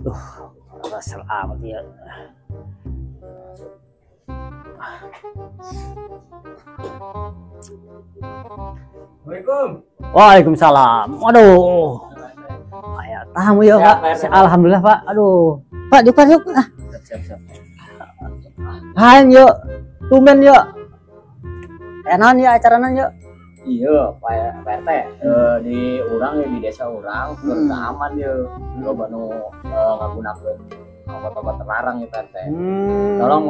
Duh, kesel amat ya. Assalamualaikum. Waalaikumsalam. Aduh. Aya tamu ya, Pak. Alhamdulillah, Pak. Aduh. Pak, yuk, Pak, yuk. Ah. Siap, siap. Hain yuk. Tumben yuk. Enak ya acarana yuk. Iya, Pak RT. Di urang ya, di desa urang aman ya. Loba nu ngagunakeun obat-obat terlarang ya, Pak RT. Tolong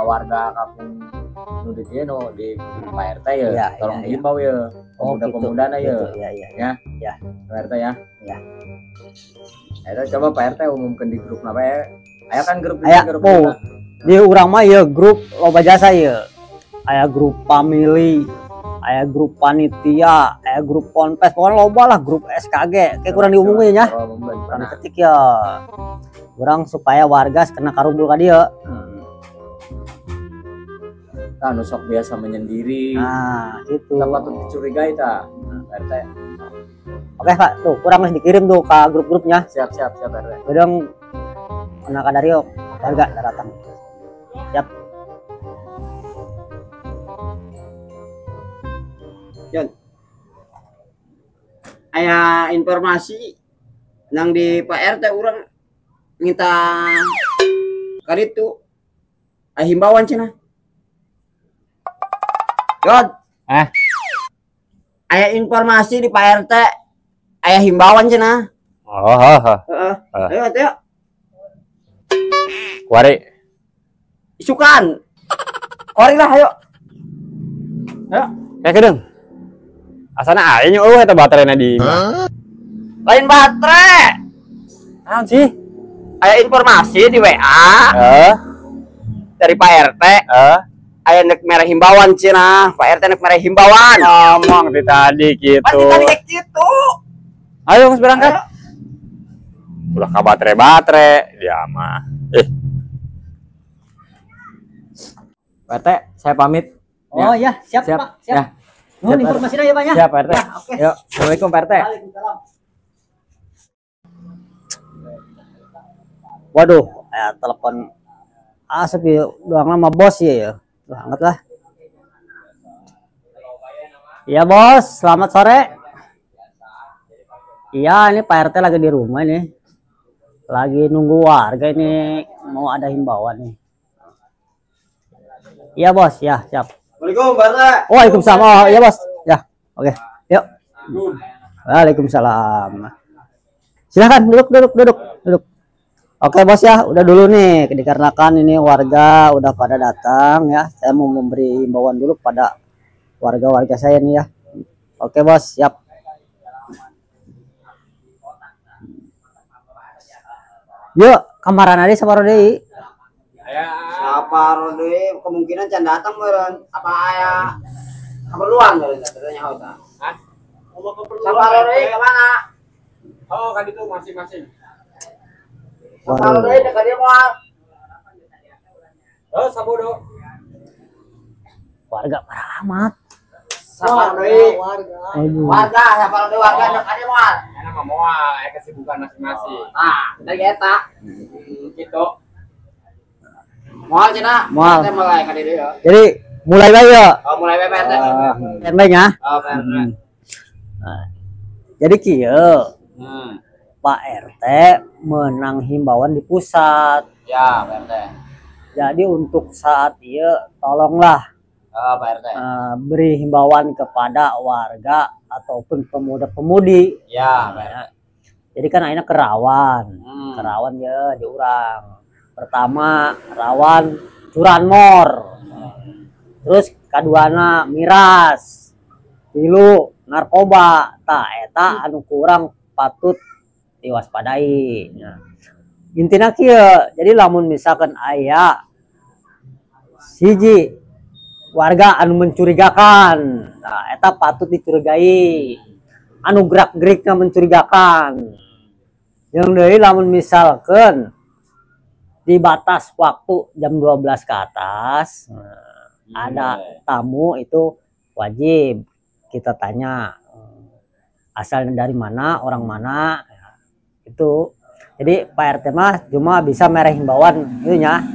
warga kampung nu di dieu nu di Pak RT ya, ya tolong ya, dihimbau ya. Pemuda-pemudana ya. Gitu. Ya, ya, ya. Ya. Pak RT ya. Ya. Eta coba Pak RT umumkan di grup napa ya? Aya kan grup Aya, grup. Oh. Di urang mah ya grup loba jasa ya. Aya grup family, aya grup panitia, aya grup ponpes, pokoknya loba lah grup SKG. Kayak kurang diumumin ya. Kurang diketik ya. Kurang supaya warga kena karumpul ka dieu. Tah nu sok biasa menyendiri. Nah, gitu. Tah patut dicurigai tah, Pak RT. Oke, Pak, tuh kurang harus dikirim tuh ke grup-grupnya. Siap, siap, siap, RT. Bedong kena kadario warga datang. Siap. Jon, aya informasi nang di Pak RT urang minta kaditu aya himbauan cenah. Jon, aya informasi di Pak RT aya himbauan cenah. Oh, heeh. Heeh. Ayo atuh. Kuari. Isukan. Kuari lah ayo. Ayo. Kayak kedeung. Asana aing eueuh eta baterainya di imah. Lain baterai. Naon sih? Aya informasi di WA. Dari Pak RT. Aya nek mere himbauan cenah. Pak RT nek mere himbauan. Ngomong di tadi gitu. Pan di tadi kayak gitu. Ayo geus berangkat. Ulah ka baterai-baterai dia mah. Pak RT, saya pamit. Oh ya, siap, siap. Pak, siap. Ya. Nuhun informasinya ya, Pak ya. Siap, Pak RT. Ya, oke. Yuk, Assalamualaikum Pak RT. Waalaikumsalam. Waduh, telepon asep ya, doang lama bos ya ya. Duh, angkat lah. Iya, Bos, selamat sore. Iya, ini Pak RT lagi di rumah nih. Lagi nunggu warga ini mau ada himbauan nih. Iya, Bos, ya, siap. Assalamualaikum, Pak RT. Waalaikumsalam. Oh, iya, Bos. Ya, oke. Yuk. Waalaikumsalam. Silakan duduk, duduk, duduk, duduk. Oke, Bos ya, udah dulu nih dikarenakan ini warga udah pada datang ya. Saya mau memberi himbauan dulu pada warga-warga saya nih ya. Oke, Bos, siap. Yuk, kamaran ade sabaro deui. Sabaro deui kemungkinan can datang meureun. Apa aya keperluan meureun katanya tah. Hah? Sabaro deui ka mana? Oh, kan itu masing-masing. Sabaro deui ka dieu moal. Oh, sabodo. Warga parah amat. Sabaro deui. Warga, sabaro deui warga ka dieu moal. Karena mah moal aya kesibukan masing-masing. Ah, tadi eta. Gitu. Moal cenah. Moal. Mulai ka dieu ya. Jadi mulai bae ya. Oh, mulai bae Pak RT. Bae nya. Oh, Pak RT. Nah, jadi kieu. Pak RT menang himbauan di pusat. Ya, Pak RT. Jadi untuk saat ieu tolonglah Pak RT. Beri himbauan kepada warga ataupun pemuda-pemudi. Ya, Pak RT. Jadi kan akhirnya kerawan. Kerawan ya di urang. Pertama rawan curanmor. Terus kaduana miras. Tilu narkoba. Tah eta anu kurang patut diwaspadai. Nah, intina kieu, jadi lamun misalkan aya siji warga anu mencurigakan, nah eta patut dicurigai. Anu gerak-gerikna mencurigakan. Yang deui lamun misalkan di batas waktu jam 12 ke atas, nah, ada tamu itu wajib kita tanya asalnya dari mana, orang mana, itu. Jadi Pak RT mah cuma bisa mereh himbauan gitu nya.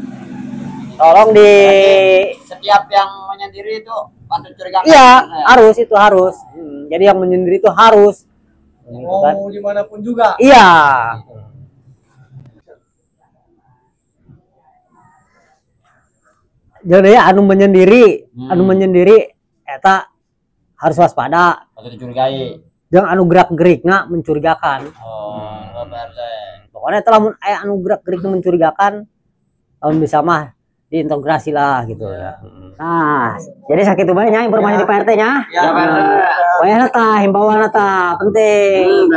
Tolong di setiap yang menyendiri itu patut curiga. Iya, harus itu harus. Jadi yang menyendiri itu harus. Mau kan? Dimanapun juga. Iya. Jadi anu menyendiri, anu menyendiri eta harus waspada. Patut dicurigai. Jangan anu gerak-gerikna mencurigakan. Oh, pokoknya eta lamun aya anu gerak-gerikna mencurigakan, lamun bisa mah diintegrasi lah gitu ya. Nah, jadi sakitu bae nya informasi di Pak RT nya. Ya, Pak RT. Wayahna tah himbauan tah penting.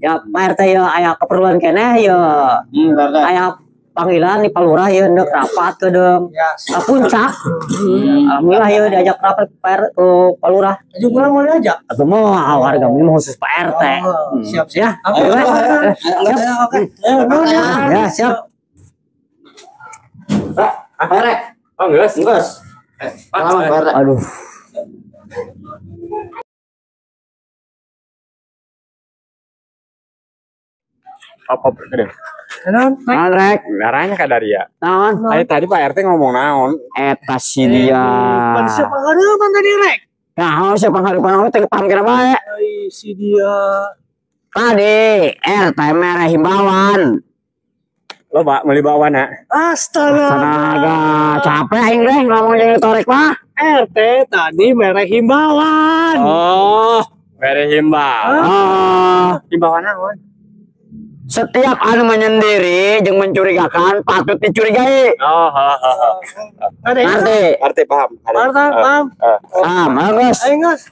Ya Pak RT ya aya keperluan keneh ya. Aya panggilan di Pak Lurah ya ndek rapat ke deung. Ka puncak. Alhamdulillah ya diajak rapat ke Pak Lurah. Aju pulang mau diajak? Atuh mah warga ini khusus Pak RT. Siap ya. Oke. Ya, siap. Pak RT. Oh, geus. Geus. Salaman Pak RT. Aduh. Apa gede? Naon? Naon rek? Darahnya ka Daria. Naon? Ayo tadi Pak RT ngomong naon? Eta si dia. Pan siapa ngarepan tadi rek? Nah, siapa ngarepan teh paham kira bae. Ai si dia. Tadi RT mere himbauan. Lo Pak, meuli bakwan ha? Astaga. Astaga, capek aing deh ngomong jeung torek mah. RT tadi mere himbauan. Oh, mere himbauan. Oh, himbauan naon? Setiap anu menyendiri jeung mencurigakan patut dicurigai. Oh, Ngerti? Ngerti, paham. Paham. Paham, bagus. Ayo, Gus.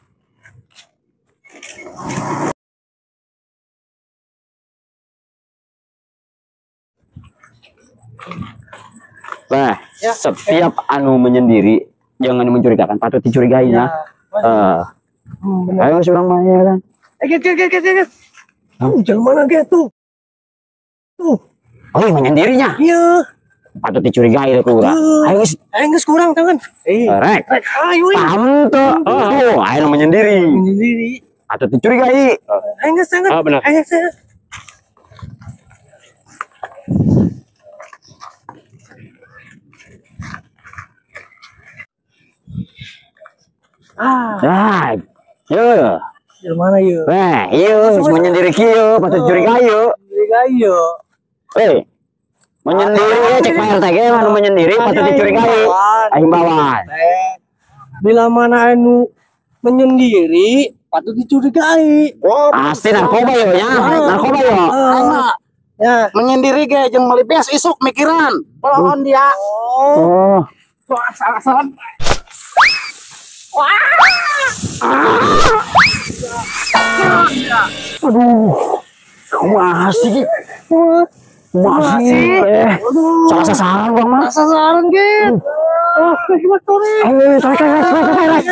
Nah, ya, setiap anu menyendiri jangan mencurigakan patut dicurigai ya. Ayo surang mah ya kan. Get. Jalan mana gitu? Tuh. Oh, menyendirinya. Iya. Patut dicurigai itu kurang. Ayo geus, ayo geus kurang tangan. Rek. Rek, ayo. Paham tuh. Oh, ayo menyendiri. Menyendiri. Patut dicurigai. Ayo geus tangan. Oh, benar. Ayo geus. Ah. Yo. Di mana yo? Wah, iyo menyendiri kieu, patut curiga yo. Curiga yo. Eh, menyendiri cek Pak RT ge anu menyendiri patut dicurigai. Himbauan. Bila mana anu menyendiri patut dicurigai. Pasti narkoba yo ya, narkoba yo. Ya, menyendiri ge jeung meuli beas isuk mikiran. Pohon dia. Oh. Asal-asalan. Wah. Aduh, masih, masih, salah sasaran bang mas. Sasaran gitu. Ayo, tarik, tarik, tarik.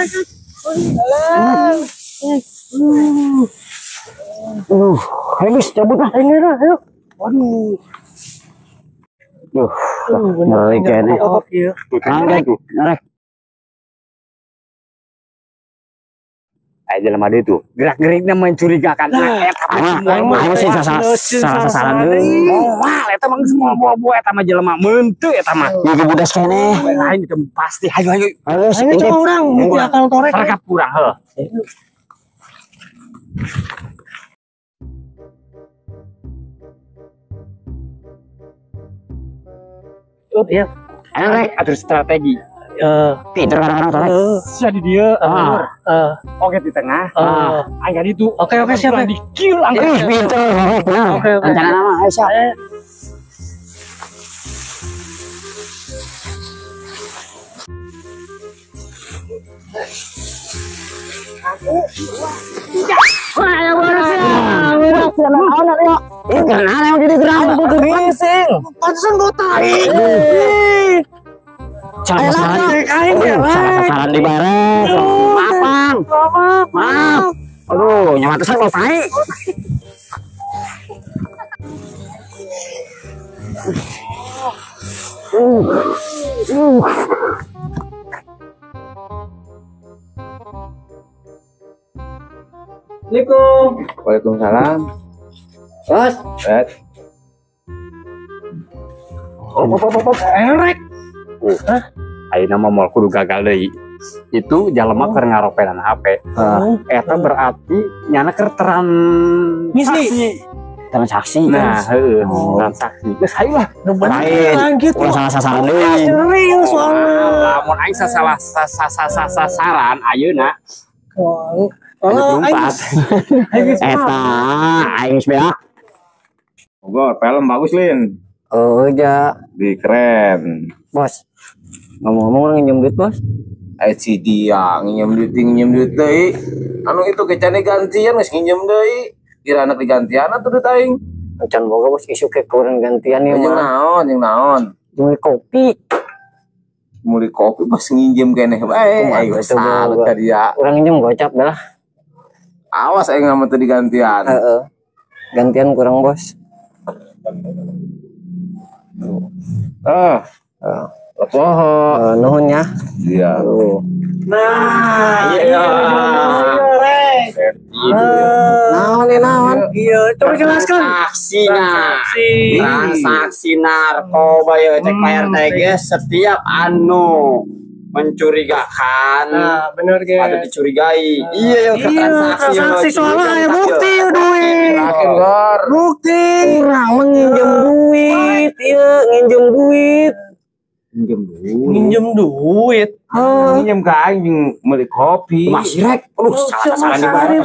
Ayo guys, cabut lah. Ayo, ayo. Waduh. Duh, ngeri kayaknya. Narik, narik. Ayo jalan madu itu gerak-geriknya mencurigakan. Nah, sih salah sasaran deui. Moal eta mah geus moal boa-boa eta mah jelema meunteut eta mah. Ieu budas keneh. Lain itu pasti hayu hayu. Ayo coba urang muti akal torek. Serkap kurang heuh. Iya. Ayo rek atur strategi. Pinter kadang-kadang torek. Jadi dia oke di tengah. Aing itu. Oke oke siapa? Di kill angkat. Pinter torek. Nah, oke oke. Rencana nama ayo siap. Wah, ya boros ya. Ini kenal yang jadi gerak bising. Pantesan gua tarik. Salah sasaran di baret. Maaf, Bang. Maaf. Aduh, nyawa tesan kok tai. Assalamualaikum. Waalaikumsalam. Bos. Bet. Erek. Hah? Ayeuna mah moal kudu gagal deui. Itu jalema keur ngaropenan HP. Eta berarti nyana keur transaksi. Transaksi. Nah, heeh, transaksi. Geus hayu lah. Lain. Ulah salah sasaran deui. Serius soalnya. Lamun aing salah sasaran ayeuna. Oh, aing eta aing geus beak. Bogor, film bagus, Lin. Oh, ja. Di keren. Bos. Ngomong-ngomong orang nginjem duit, Bos. Si dia nginjem duit deui. Anu itu kecane gantian geus nginjem deui. Kira anak digantian atuh duit aing. Can boga bos isu ke kurang gantian ya mah. Naon, jeung naon? Meuli kopi. Meuli kopi pas nginjem keneh bae. Aing salut ka dia. Urang nginjem gocap dah lah. Awas aing mah teu digantian. Heeh. Gantian kurang, Bos. Ah. Poho. Nuhun ya. Iya. Nah, iya. Naon naon? Iya, coba jelaskan. Transaksi narkoba ya cek Pak RT ge setiap anu mencurigakan. Nah, bener ge. Atau dicurigai. Iya, ya transaksi soalnya aya bukti duit. Bukti. Urang mah nginjem duit, ieu nginjem duit. Nginjem duit. Nginjem ka aing meuli kopi. Masih rek. Aduh, salah dibayar.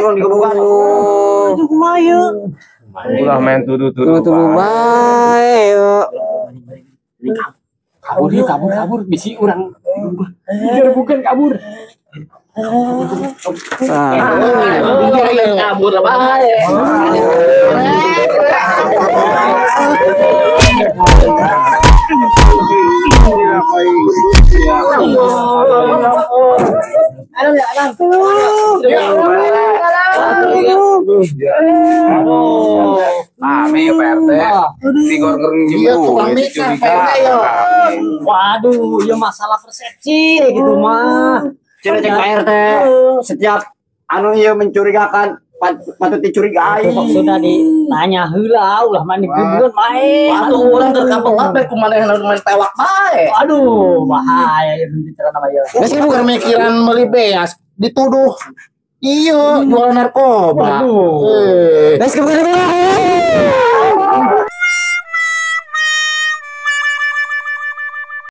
Itu kumaha ieu? Ulah main tuduh-tuduh. Tuduh bae yo. Kabur bisi urang. Biar bukan kabur. Kabur bae. Rame ya Pak RT. Tigor nginjem duit curiga. Waduh, ya masalah persepsi gitu mah. Cek Pak RT, setiap anu ieu mencurigakan patut dicurigai. Maksudna ditanya heula ulah mah digebukeun mae. Atuh urang teu kabelat bae kumanehna main tewak bae. Aduh, bahaya ieu bicara nama ieu. Geus bukan mikiran meuli beas, dituduh. Iya, jualan narkoba. Aduh. Geus kebukeun.